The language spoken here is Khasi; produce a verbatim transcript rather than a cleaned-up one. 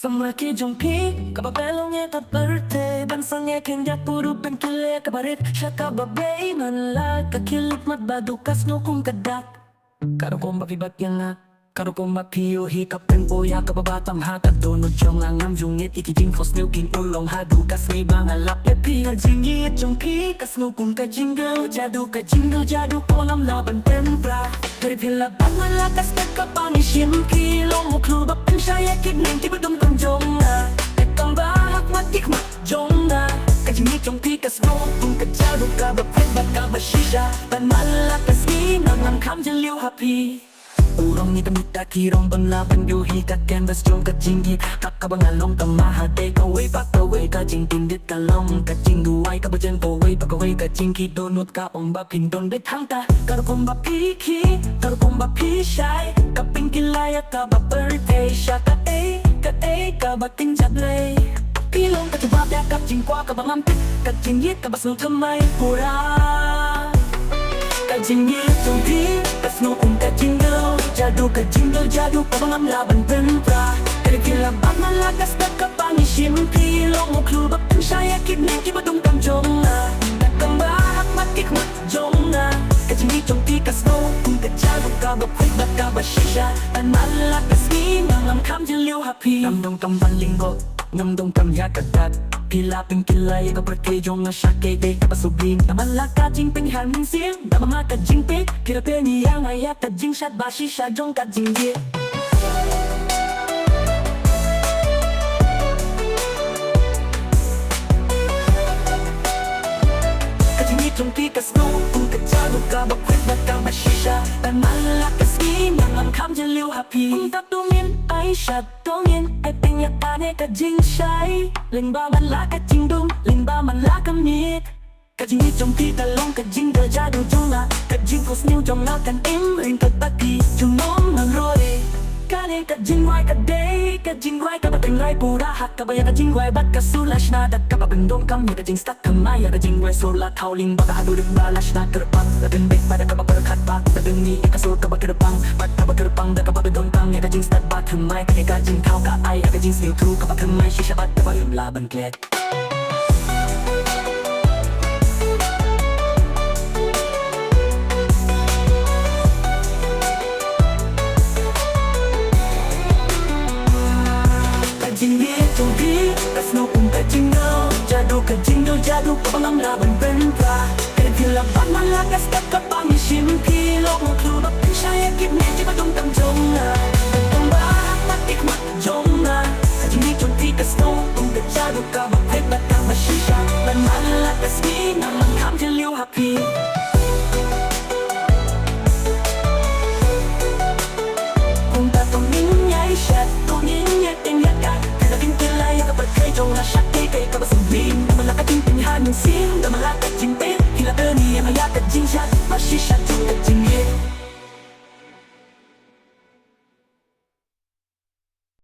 Pynrkhie jong phi kaba pher long ïa ka pyrthei, ban sangeh khyndiat pyrthei, ban kylli ïa kaba rit sha kaba beiñ, man la ka khlieh mat ba duk ka sniew kum ka dak. Ka rukom ba phi bat ïa nga, ka rukom ba phi ïohi, ka pynpaw ïa kaba bha tam ha ka dohnud jong nga. Ngam ju ngeit ïa ki jingphohsniew, kin urlong haduh ka sngi ba nga lap ïa phi. Ka jingïeit jong phi ka sniew kum ka jingjynjar jadu, ka jingjynjar jadu, kaba ngam lah ban pynpra. Ka ri phi la bat, man la ka step kaba ngi shim, phi long u khlur ba pynshai ïa ki bneng kiba dum kam jong nga. Ka kam ba hap mat ki khmat jong nga. Ka jingïeit jong phi ka sniew kum ka jadu, kaba phet bad kaba shisha. Ban man la ka sngi, ngam kham jylliew ha phi. U rong ngi, ka mut da ki rong, ban lah ban ïohi ka canvas jong ka jingïeit. Ka kaba nga long, ka mah ha kawei pa kawei, ka jingpynbit ka long ka jingduwai, kaba jan kawei pa kawei ka jingkit dohnud. Ka ong ba phin don beit hangta, ka rukom ba phi khie, ka rukom ba phi shai, ka pynkylla ïa kaba pyrthei sha kaei kaei kaba kynja Blei. Phi long ka jubab ïa ka jingkwah kaba ngam tip, ka jingïeit kaba sniew thymmai pura. Ka jingïeit jong phi ka sniew kum ka jingjynjar jadu, ka jingjynjar jadu, kaba ngam lah ban pynpra. Ka ri phi la bat, man la ka step kaba ngi shim, phi long u khlur ba pynshai ïa ki bneng kiba dum kam jong nga. Ka kam ba hap mat ki khmat jong nga. Ka jingïeit jong phi ka sniew kum ka jadu, kaba phet bad kaba shisha. Ban man la ka sngi, ngam kham jylliew ha phi. Ngam donkam ban lyngkot, ngam donkam ïa ka dak. Phi la pynkylla ïa ka pyrthei jong nga sha kaei kaei kaba sngewbha. Namar la ka jingpynhiar mynsiem, namar ka jingpeit, phi la pynïaid ïa nga ïa ka jingshad ba shisha jong ka jingïeit. Ka jingïeit jong phi ka sniew kum ka jadu, kaba phet bad kaba shisha. Ban man la ka sngi, ngam kham jylliew ha phi. Kumta to ngin ai shad, to ngin ai pynïaid ïa kane ka jingshai. Lyngba man la ka jingdum, lyngba man la ka miet. Ka jingïeit jong phi ka long ka jingjynjar jadu jong nga. Ka jingphohsniew jong nga kan im ryngkat bad phi junom ngan roi. Kane ka jingrwai ka dei ka jingrwai kaba tynrai pura ha kaba ïa ka jingrwai bad ka sur la shna da kaba pyndonkam ïa ka jingstad thymmai, ïa ka jingrwai sur la thaw lyngba ka haduh lyngba la shna kyrpang. La pynbeit bad da kaba pyrkhat bad la pynmih ïa ka sur kaba kyrpang bad kaba kyrpang da kaba pyndonkam ïa ka jingstad ba thymmai. Kane ka jingthaw ka ai ïa ka jingsngewthuh kaba thymmai shisha bad kaba ym lah ban klet. Ka jingïeit jong phi ka sniew kum ka jingjynjar jadu, ka jingjynjar jadu, kaba ngam lah ban pynpra. Ka ri phi la bat, man la ka step kaba ngi shim, phi long u khlur ba pynshai ïa ki bneng kiba dum kam jong nga. Ka kam ba hap mat ki khmat jong nga. Ka jingïeit jong phi ka sniew kum ka jadu, kaba phet bad kaba shisha. Ban man la ka sngi, ngam kham jylliew ha phi. Kumta to ngin ïai shad, to ngin ïai pynïaid ïa ka, ka jingpynkylla ïa ka pyrthei jong nga sha